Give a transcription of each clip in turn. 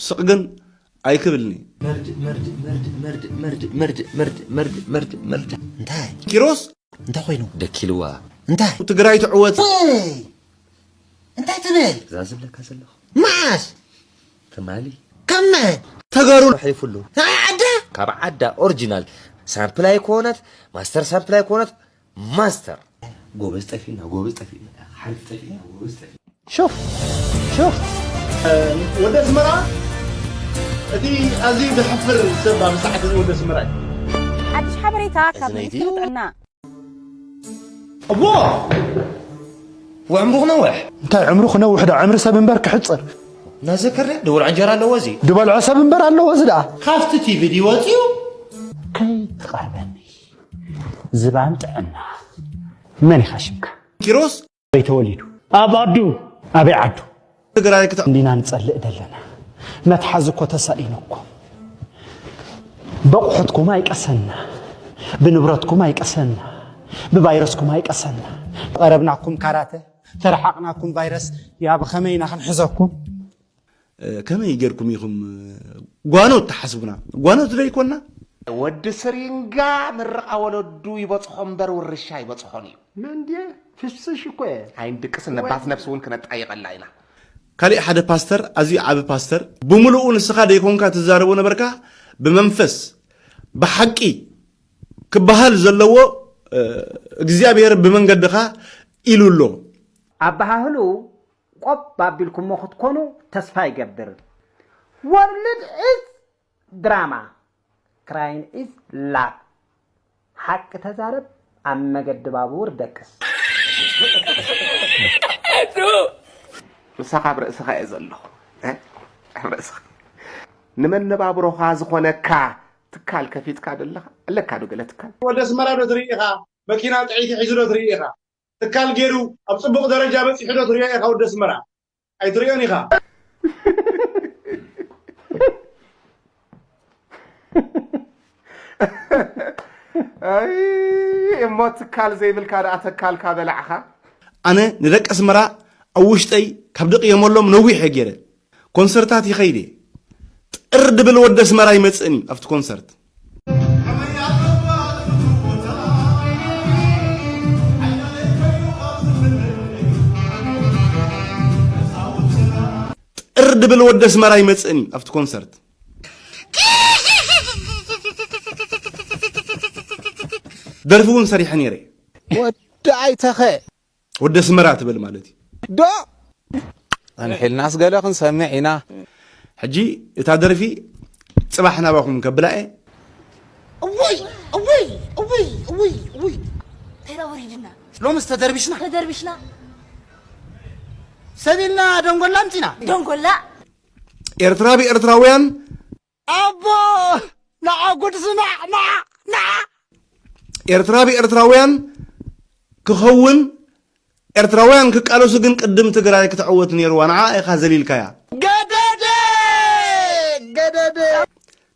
ስቕ ግን ኣይክብልኒ። መርድ መርድ መርድ መርድ መርድ መርድ መርድ መርድ መርድ መርድ መርድ እንታይ ኪሮስ እንታይ ኮይኑ ደኪልዋ እንታይ ትግራይ ትዕወት። ወይ እንታይ ትብል ዛዝብለካ ዘለኹ ማዓስ ትማሊ ከመ ተጋሩ ሒፉሉ ዓደ ካብ ዓዳ ኦሪጂናል ሳምፕል ኣይኮነት ማስተር ሳምፕል ኣይኮነት ማስተር ጎበዝ ጠፊና ጎበዝ ጠፊና ሓንቲ ጠፊና ጎበዝ ጠፊና شوف شوف ወደ ኣስመራ እቲ ኣዝዩ ዘሕፍር ሰብ ኣብ ሰዓት እዚ ወደ ኣስመራ እዩ። ሓድሽ ሓበሬታ ካብ እዚ ነይቲ ሚኒስትሪ ጥዕና እሞ ወዕምሩ ክነውሕ እንታይ ዕምሩ ክነውሕ ዳ ዕምሪ ሰብ እምበር ክሕፅር እናዘከረ ድቡል ዕንጀራ ኣለዎ እዚ ድበልዖ ሰብ እምበር ኣለዎ እዚ ደኣ ካብቲ ቲቪ ድዩ ወፂኡ ከይትቐርበኒ ዝባን ጥዕና መን ኢኻ ሽምካ ኪሮስ ኣበይ ተወሊዱ ኣብ ኣዱ ኣበይ ዓዱ ትግራይ ክተ እንዲና ንጸልእ ዘለና መትሓዚ እኮ ተሳኢኑ እኮ በቑሑትኩም ኣይቀሰና ብንብረትኩም ኣይቀሰና ብቫይረስኩም ኣይቀሰና ቀረብናኩም ካራተ ተረሓቕናኩም ቫይረስ ያ ብኸመይ ኢና ክንሕዘኩም ከመይ ጌርኩም ኢኹም ጓኖት ትሓስቡና? ጓኖት ዶ ይኮና? ወዲ ስሪንጋ ምርቓ ወለዱ ይበፅሖ እምበር ውርሻ ይበፅሖን እዩ። መንድየ ፍስሽ እኮ እየ። ኣይንድቅስ ነባት ነብሲ እውን ክነጣይቐላ ኢና። ካሊእ ሓደ ፓስተር ኣዝዩ ዓቢ ፓስተር ብምሉኡ ንስኻ ደይኮንካ ትዛረቦ ነበርካ ብመንፈስ ብሓቂ ክበሃል ዘለዎ እግዚኣብሔር ብመንገድኻ ኢሉ ኣሎ። ኣበሃህልኡ ቆብ ኣቢልኩሞ ክትኮኑ ተስፋ ይገብር። World is drama, crying is love። ሓቂ ተዛረብ ኣብ መገዲ ባቡር ደቅስ። ንሳኻ ኣብ ርእስኻ እየ ዘለኹ። እ? ኣብ ርእስኻ። ንመነባብሮኻ ዝኾነካ ትካል ከፊትካ ደለኻ ኣለካ ዶ ገለ ትካል? ወደ ኣስመራ ዶ ትርኢ ኢኻ? መኪና ጥዒቲ ሒዙ ዶ ትርኢ ኢኻ? ትካል ገይሩ ኣብ ፅቡቕ ደረጃ በፂሑ ዶ ትሪኦ ኢኻ ወዲ ኣስመራ? ኣይትሪኦን ኢኻ። ኣይ እሞ ትካል ዘይብልካ ደኣ ተካልካ በላዕኻ። ኣነ ንደቂ ኣስመራ ኣብ ውሽጠይ ካብ ደቕየመሎም ነዊሕ እየ ገይረ። ኮንሰርታት ይኸይድ እየ። ጥር ድብል ወዲ ኣስመራ ይመፅእን እዩ ኣብቲ ኮንሰርት። ጥር ድብል ወዲ ኣስመራ ይመፅእን እዩ ኣብቲ ኮንሰርት። ደርፊ እውን ሰሪሐ ነይረ። ወዲ ኣይተኸ ወዲ ኣስመራ ትብል ማለት እዩ። ዶ ኣንሒልናስ ገለ ክንሰምዕ ኢና። ሕጂ እታ ደርፊ ፅባሕ ናባኹም ከብላ እየ። እውይ እውይ እውይ እውይ እውይ ተራ ወሪድና ሎምስ ተደርቢሽና ተደርቢሽና ሰቢልና ደንጎላ ኣምፂና ደንጎላ ኤርትራ ብኤርትራውያን ኣቦ ንዓ ጉድ ስማዕ ንዓ ንዓ ኤርትራ ብኤርትራውያን ክኸውን ኤርትራውያን ክቃለሱ ግን ቅድም ትግራይ ክትዕወት ነይርዋ ንዓ ኢኻ ዘሊልካያ ገደደ ገደደ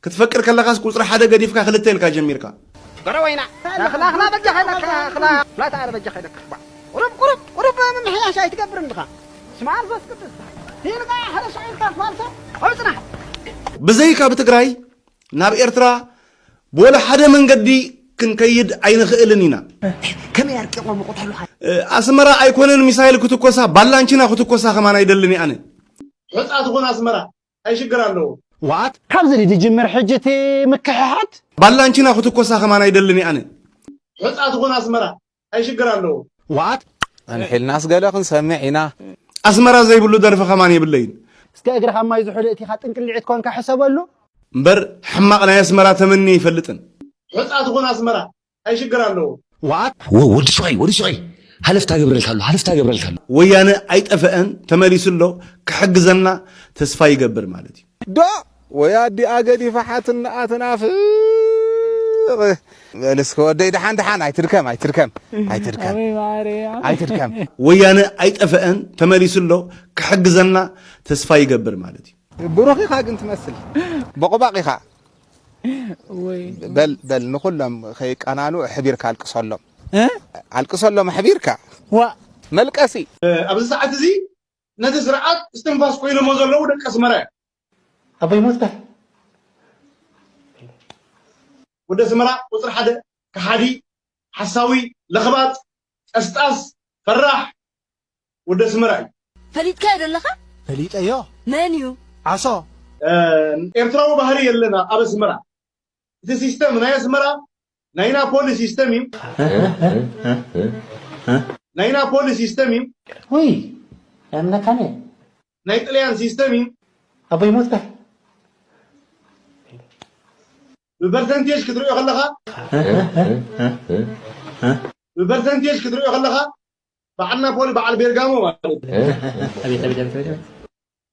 ክትፈቅድ ከለኻስ ቁፅሪ ሓደ ገዲፍካ ክልተ ኢልካ ጀሚርካ ገረ ወይና ላኽላኽላ በጃ ኸይለካ ኽላ ላታ ኣረ በጃ ኸይለካ ቁሩብ ቁሩብ ቁሩብ ምምሕያሽ ኣይትገብር እንድኻ ስማ ኣልፈስ ቅዱስ ሂልካ ሓደ ሻዒልካ ትፋልሶ ኣውፅና ብዘይካ ብትግራይ ናብ ኤርትራ ብወላ ሓደ መንገዲ ክንከይድ ኣይንኽእልን ኢና ከመይ ኣርቂቖም ይቆተሉኻ ኣስመራ ኣይኮነን ሚሳይል ክትኮሳ ባላንቺና ክትኮሳ ከማን ኣይደልን ኣነ ሑፃ ትኹን ኣስመራ እንታይ ሽግር ኣለዎ ዋት ካብዚ ድጅምር ሕጂ እቲ ምክሕሓት ባላንቺና ክትኮሳ ከማን ኣይደልን ኣነ ሑፃ ትኹን ኣስመራ እንታይ ሽግር ኣለዎ ዋት ኣንሒልናስ ገለ ክንሰምዕ ኢና ኣስመራ ዘይብሉ ደርፊ ከማን የብለይን እስከ እግርኻ ማይ ዝሑል እቲኻ ጥንቅልዒት ኮንካ ሕሰበሉ እምበር ሕማቕ ናይ ኣስመራ ተመኒ ይፈልጥን ሑፃ ትኹን ኣስመራ እንታይ ሽግር ኣለዎ ዋት ወዲ ሸይ ወዲ ሸይ ሃለፍታ ገብረልካ ኣሎ ሃለፍታ ገብረልካ ኣሎ ወያነ ኣይጠፈአን ተመሊሱ ኣሎ ክሕግዘና ተስፋ ይገብር ማለት እዩ ዶ ወይ ኣዲኣ ገዲፋ ሓትንኣ ትናፍቕ በልስከ ወደይ ደሓን ደሓን ኣይትድከም ኣይትድከም ኣይትድከም ኣይትድከም ወያነ ኣይጠፈአን ተመሊሱ ኣሎ ክሕግዘና ተስፋ ይገብር ማለት እዩ ብሩኽ ኢኻ ግን ትመስል በቑባቕ ኢኻ ወይ በል በል ንኹሎም ከይቀናኑ ኣሕቢርካ ኣልቅሰሎም ኣልቅሰሎም ኣሕቢርካ ዋ መልቀሲ ኣብዚ ሰዓት እዚ ነቲ ስርዓት እስትንፋስ ኮይኖሞ ዘለዉ ደቂ ኣስመራ እዮም ኣቦይ ሞት በል። ወዲ ኣስመራ ቁፅሪ ሓደ፣ ከሓዲ፣ ሓሳዊ፣ ለኽባጥ፣ ቀስጣስ፣ ፈራሕ፣ ወዲ ኣስመራ እዩ። ፈሊጥካዮ ዶ ኣለኻ? ፈሊጠዮ። መን እዩ? ዓሶ። ኤርትራዊ ባህሪ የለን ኣብ ኣስመራ። እቲ ሲስተም ናይ ኣስመራ ናይ ናፖሊ ሲስተም እዩ። ናይ ናፖሊ ሲስተም እዩ። ውይ፣ ያምነካነ። ናይ ጥልያን ሲስተም እዩ። ኣቦይ ሞት በል። ብፐርሰንቴጅ ክትሪኦ ከለኻ፣ ብፐርሰንቴጅ ክትሪኦ ከለኻ፣ በዓል ናፖሊ በዓል ቤርጋሞ ማለት እዩ። ኣቤት፣ ኣቤት፣ ኣቤት፣ ኣቤት።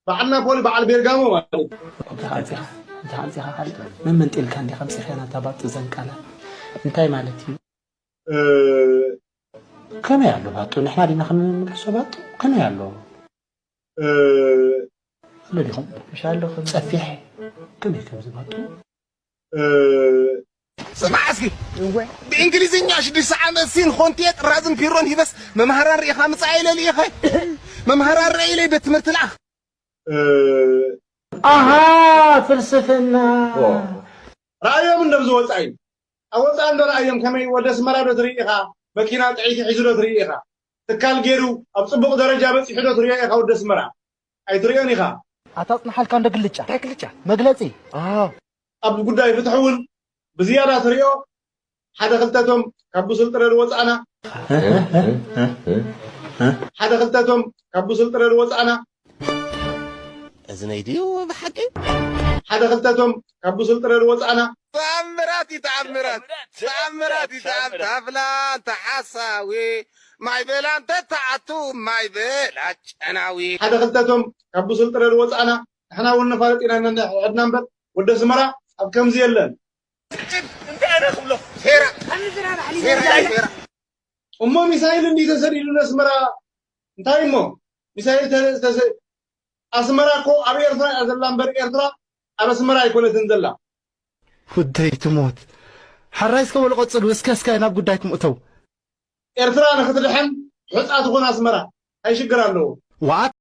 በዓል ናፖሊ በዓል ቤርጋሞ ማለት እዩ። እንታይ ኣምጺኻ? እንታይ ኣምጺኻ ካልእ? መን መንጢልካ እንዲኻ ኣምጺኻ ናታ ባጡ ዘንቃላ? እንታይ ማለት እዩ? እ፣ ከመይ ኣሎ ባጡ? ንሕና ዲና ክንምልሶ ባጡ? ከመይ ኣሎ? እ፣ ኣሎ ዲኹም? ምሽ ኣሎ ከም ጸፊሕ። ከመይ ከምዚ ባጡ? እ፣ ስማዕ እስኪ። እወ። ብእንግሊዝኛ ሽዱሽተ ዓመት ሲን ኾንቴ ጥራዝን ፒሮን ሂበስ መምሃራን ርኢኻ ምጻእ ኢለ ልኢኸ። መምሃራን ርአ ኢለ ቤት ትምህርቲ ልኣኽ። እ፣ ኣሃ፣ ፍልስፍና። ኦ። ረኣዮም እንዶ ኣብዚ ወጻኢ። ኣብ ወጻኢ እንዶ ረኣዮም ከመይ ወዲ ኣስመራ ዶ ትርኢ ኢኻ? መኪና ጥዒቲ ሒዙ ዶ ትርኢ ኢኻ? ትካል ገይሩ ኣብ ጽቡቕ ደረጃ በጺሑ ዶ ትሪኦ ኢኻ ወዲ ኣስመራ? ኣይትሪኦን ኢኻ። ኣታ ኣጽንሓልካ እንዶ ግልጫ። እንታይ ግልጫ? መግለጺ። ኣዎ። ኣብ ጉዳይ ፍትሒ እውን ብዝያዳ ትሪኦ ሓደ ክልተቶም ካብ ብሱል ጥረ ዝወጻእና፣ ሓደ ክልተቶም ካብ ብሱል ጥረ ዝወጻእና፣ እዝነይ ድዩ ብሓቂ? ሓደ ክልተቶም ካብ ብሱል ጥረ ዝወጻእና። ተኣምራት እዩ፣ ተኣምራት። ተኣምራት እዩ፣ ተኣምራት። ኣፍላ እንተ ሓሳዊ፣ ማይ በላ እንተ ተኣቱ፣ ማይ በላ ጨናዊ። ሓደ ክልተቶም ካብ ብሱል ጥረ ዝወጻእና፣ ንሕና እውን ነፋልጥ ኢና ነንሕድና እምበር፣ ወዲ ኣስመራ ኣብ ከምዚ የለን። እንታይ ኣነ ክብሎ? ሴራ። ሴራ፣ ሴራ። እሞ ሚሳይል እንዲ ተሰዲዱ ነስመራ እንታይ እሞ? ሚሳይል ተ-፣ ተሰ-፣ ኣስመራ እኮ ኣብ ኤርትራ እያ ዘላ እምበር ኤርትራ ኣብ ኣስመራ ኣይኮነትን ዘላ። ውደይ ትሞት። ሓራይ እስከ በሉ ቀጽሉ፣ እስከ፣ እስከ ናብ ጉዳይኩም እተው። ኤርትራ ንኽትድሕን ሑጻ ትኹን ኣስመራ። እንታይ ሽግር ኣለዎ? ዋት?